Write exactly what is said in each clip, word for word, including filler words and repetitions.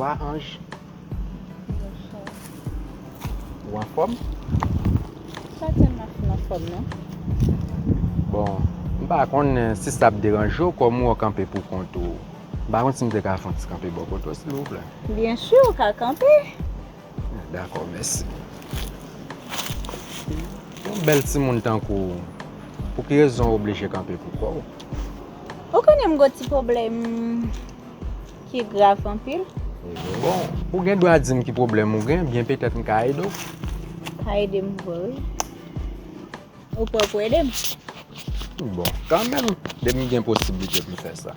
Bonswa, Anj. Bonswa. Ou anfòm? Pa tèlman fin anfòm, non. Bon, m pa konnen si sa ap deranje w, kòm ou kanpe pou kont ou. M pa konn si m te ka fè yon ti kanpe bò kote w, silvouplè. Byen si, ou ka kanpe. Dakò, mèsi. Yon bèl timoun tankou w, pou ki rezon w oblije kanpe pou kò w? Ou konnen m gon ti pwoblèm ki grav anpil. Bon, ou gen dwa di m ki pwoblèm ou gen, byen petèt m ka ede w. Ka ede m vre, wi. Ou prè pou ede m? Bon, kanmenm, depi m gen posiblite pou m fè sa.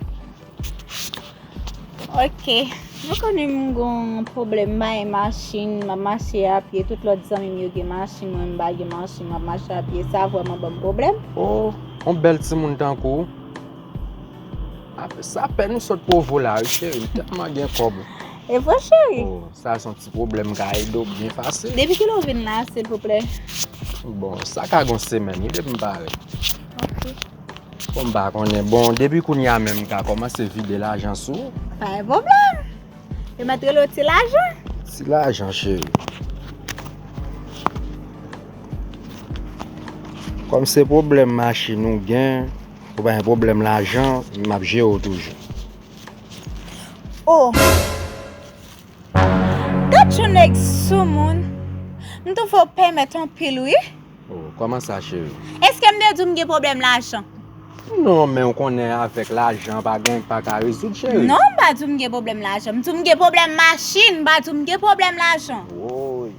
Ok. Ou konnen m gon pwoblèm bay machin, m ap mache a pye, tout lòt zanmi m yo gen machin, mwen m pa gen machin, m ap mache a pye, sa vrèman ban m pwoblèm. Oh, yon bèl timoun tankou w. Sa pèn ou sot Pwovo la, wi, cheri, m tèlman gen kòb. E vre, cheri? Oh, sa se yon ti pwoblèm, m ka ede w byen fasil. Depi kilè ou vin la, silvouplè? Bon, sa ka gon semèn, wi, depi m parèt. Ok. Bon, m pa konnen. Bon, depi kounye a menm, m ka kòmanse vide lajan sou ou. Pa gen pwoblèm. Yo mèt rele w ti lajan. Ti lajan, cheri. Kòm se pwoblèm machin ou gen, ou pa gen pwoblèm lajan, m ap jere w toujou. Oh! Gad yon nèg soumoun. M twouve w pèmèt anpil, wi. Oh, kòman sa, cheri? Èske m te di w m gen pwoblèm lajan? Non, men ou konnen avèk lajan, pa gen, pa ka rezoud, cheri. Non, m pa di w m gen pwoblèm lajan. M di w m gen pwoblèm machin, m pa di w m gen pwoblèm lajan. Woy.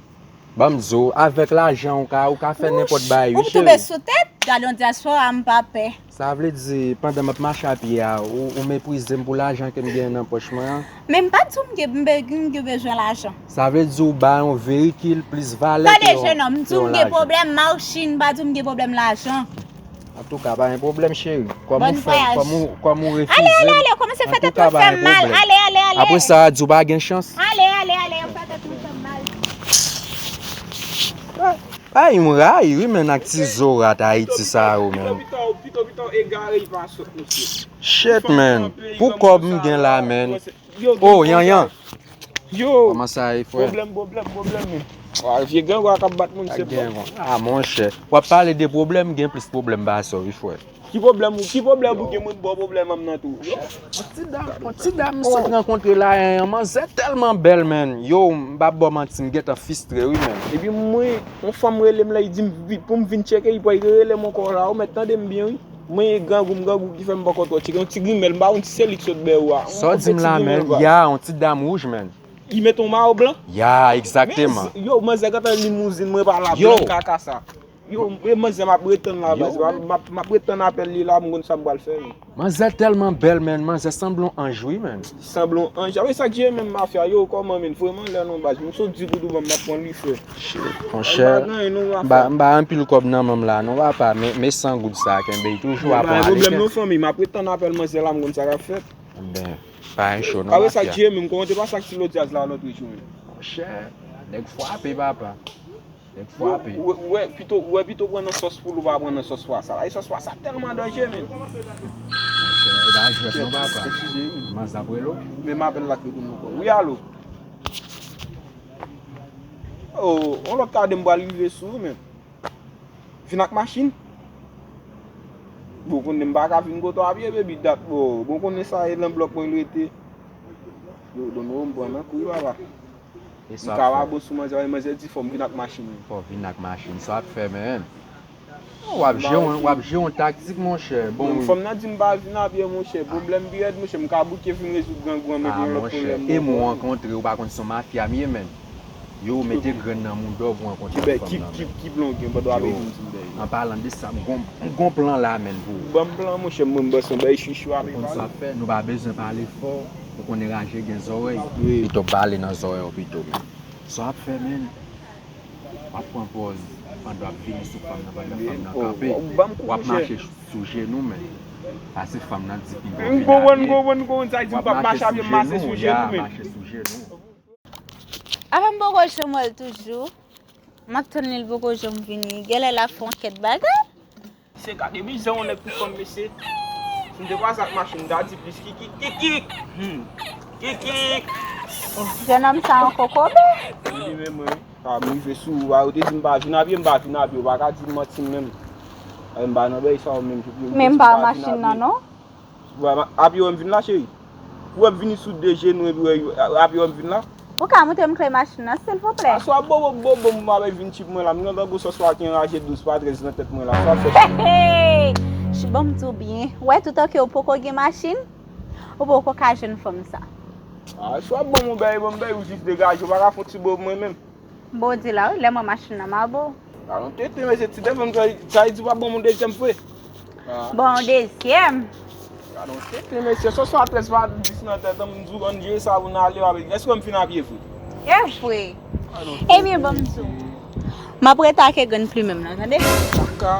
Ban m di w, avèk lajan, ou ka, ou ka fè nenpòt bagay, wi, cheri. Ou tonbe sou tèt? Gad yon dyaspora, m pa pè. Sa vle di, pandan m ap mache a pye a, ou, ou meprize m pou lajan ke m genyen nan pòch mwen an? Men m pa t di w m gen, m be-, m gen bezwen lajan. Sa vle di ou ba yon veyikil plis valè ke yon, ke yon lajan. Tande, jenòm, m di w m gen pwoblèm machin, m pa di w m gen pwoblèm lajan. Antouka, pa gen pwoblèm, cheri. Kòm ou fè, kòm ou, kòm ou refize m, antouka, pa gen pwoblèm. Apre sa, w a di w pa gen chans. Ale, ale, ale, ou fè tèt mwen fè m mal. Ay, m rayi wi, men, ak ti zo rat Ayiti sa yo, men. Pito, pito, pito, egare, li pa sot, mesye. Shit, men. Pou kòb m gen la, men. Oh, Yanyan. Yo. Kòman sa ye, frè? Pwoblèm, pwoblèm, pwoblèm, men. Wa, vye grangwa k ap bat moun, se bon. Ah, monchè. W ap pale de pwoblèm, gen plis pwoblèm pase w, wi, frè. Ki pwoblèm ou, ki pwoblèm ou gen, mwen ba w pwoblèm an m nan tou. Yon ti dam, yon ti dam m sot rankontre la, yon manzè tèlman bèl, men. Yo, m p ap ba w manti, m gentan fistre, wi, men. Epi mwen, yon fanm rele m la, li di m vi-, pou m vin tcheke, li pa rele m ankò la, ou mèt tande m byen, wi. Mwen, grangou m, grangou ki fè m poko twò tcheke, yon ti grimèl, m pa konn si se li k sot bè ou a. Sa w di m la, men, ya, yon ti dam wouj, men. Li mete yon mayo blan? Ya, egzakteman. Yo, manzè gentan limouzin mwen pa la, blan kaka sa. Yo, e manzè m ap ret tann la, baz. M ap, m ap, m ap ret tann apèl li la, m konn sa m pral fè, men. Manzè tèlman bèl, men. Manzè sanble yon anj, wi, men. Sanble yon anj. Apre sa k jere menm mafya, yo, kòman, men? Voye m anlè non, baz. M sot di pou tou ban m, m ap pran li, frè. Shit, monchè. M ba, m ba anpil kòb nan men m la, non, papa. Men, men san goud sa, kenbe, toujou ap pran ale. Pa gen pwoblèm non, fanmi. M ap ret tann apèl manzè la, m konn sa k ap fèt. Ebyen, pa gen cho, non, mafya. Apre sa k jere menm, kòman te pase ak ti lodyaz la lòt jou, men? Monchè, nèg frape, papa. Nèg frape. Ou wè, ou wè, pito, ou wè pito pran nan sòs poul ou pa pran nan sòs pwa sa. Ay, sòs pwa sa tèlman danje, men. Monchè, e pa jwèt non, papa. Eskize, wi. Manzè ap rele w. Men m apèl la k rele m ankò. Wi, alo. Oh, yon lòt kadè m pral rive sou ou, men. Vin ak machin. Bon, konnen m pa ka vin kote w a pye, baby, dat, bon, bon, konnen sa e nan blòk mwen l rete. Yo, donn w, m pran nan kou wi, papa. M ka pa bon sou manzè, manzè di fò m vin ak machin. Fò w vin ak machin. Sa w ap fè, men? W ap jere yon, w ap jere yon taktik, monchè. Bon, fanm nan di m pa vin a pye, monchè. Pwoblèm pi rèd, monchè. M ka bouke vin rezoud grangou an, men gen yon lòt pwoblèm. E m rankontre, ou pa konn se yon mafya m ye, men. Yo, mete grenn nan mouda w pou w rankontre ak fanm nan, men. Ki, ki plan w gen pandan w ap vin di m dèyè? An palan de sa, m gon, m gon plan la, men, pou ou. Ban m plan, monchè, mwen, m panse yon bagay chichou ap pale. Ou konn sa w ap fè, nou pa bezwen pale fò. Ou konnen raje gen zòrèy. Wi. Pito pale nan zòrèy w pito, men. Sa w ap fè, men? W ap pran pòz pandan w ap vini sou fanm nan, pandan fanm nan kanpe. W ap mache sou jenou, men. Pase fanm nan di piga w vin a pye. M konprann, m konprann, m konprann sa di m p ap mache a pye, m mache sou jenou, men. W ap mache sou jenou. Apa m poko janm wè l toujou? M ap tann li, l poko janm vini. Genlè l ap fè yon kèk bagay. Se gade mizè yon nèg pou fanm, mesye. Si m te pase ak machin, m ta di plis kikik, kikik. Hmm. Kikik. Jennonm sa yon kokobe. Li menm, wi. A, m rive sou ou, a, yo te di m pa vin a pye, m pa vin a pye. Ou pa ka di m manti menm. A, m pa nan bagay sa yo menm. Yo te di Men m m pa pa vin a machin nan, pye. non? Ou wè m a pye wè m vin la, cheri? Ou wè m vini sou de jenou epi wè, a pye wè m vin la? Ou ka montre m kle machin nan, silvouplè? Aswa bobo bobo m pa bay vin tchip mwen la. M nan tankou sòs pa ki anraje douz pa trèz nan tèt mwen la. Sa fè Hey! Ch- Bon, m di w byen. Wè, toutan ke w poko gen machin, ou poko ka jwenn fanm sa. Aswa bon m bay, bon m bay, ou jis degaje, ou pa ka fon ti bobo mwen menm. Bon, di la, wi, lè mwen machin nan mabo. Alon tete, mesye, ti devan m sa, sa di pa bon moun dezyèm fwe. Bon, dezyèm. Alon tete, mesye, sòs pa trèz pa dis nan tèt an, m di w ann jere sa pou n ale, w ap, èske m fin a pye fwe? E vre. Ebyen, bon, m di w. M ap rete ak Egan Plume m nan, tande? Ka.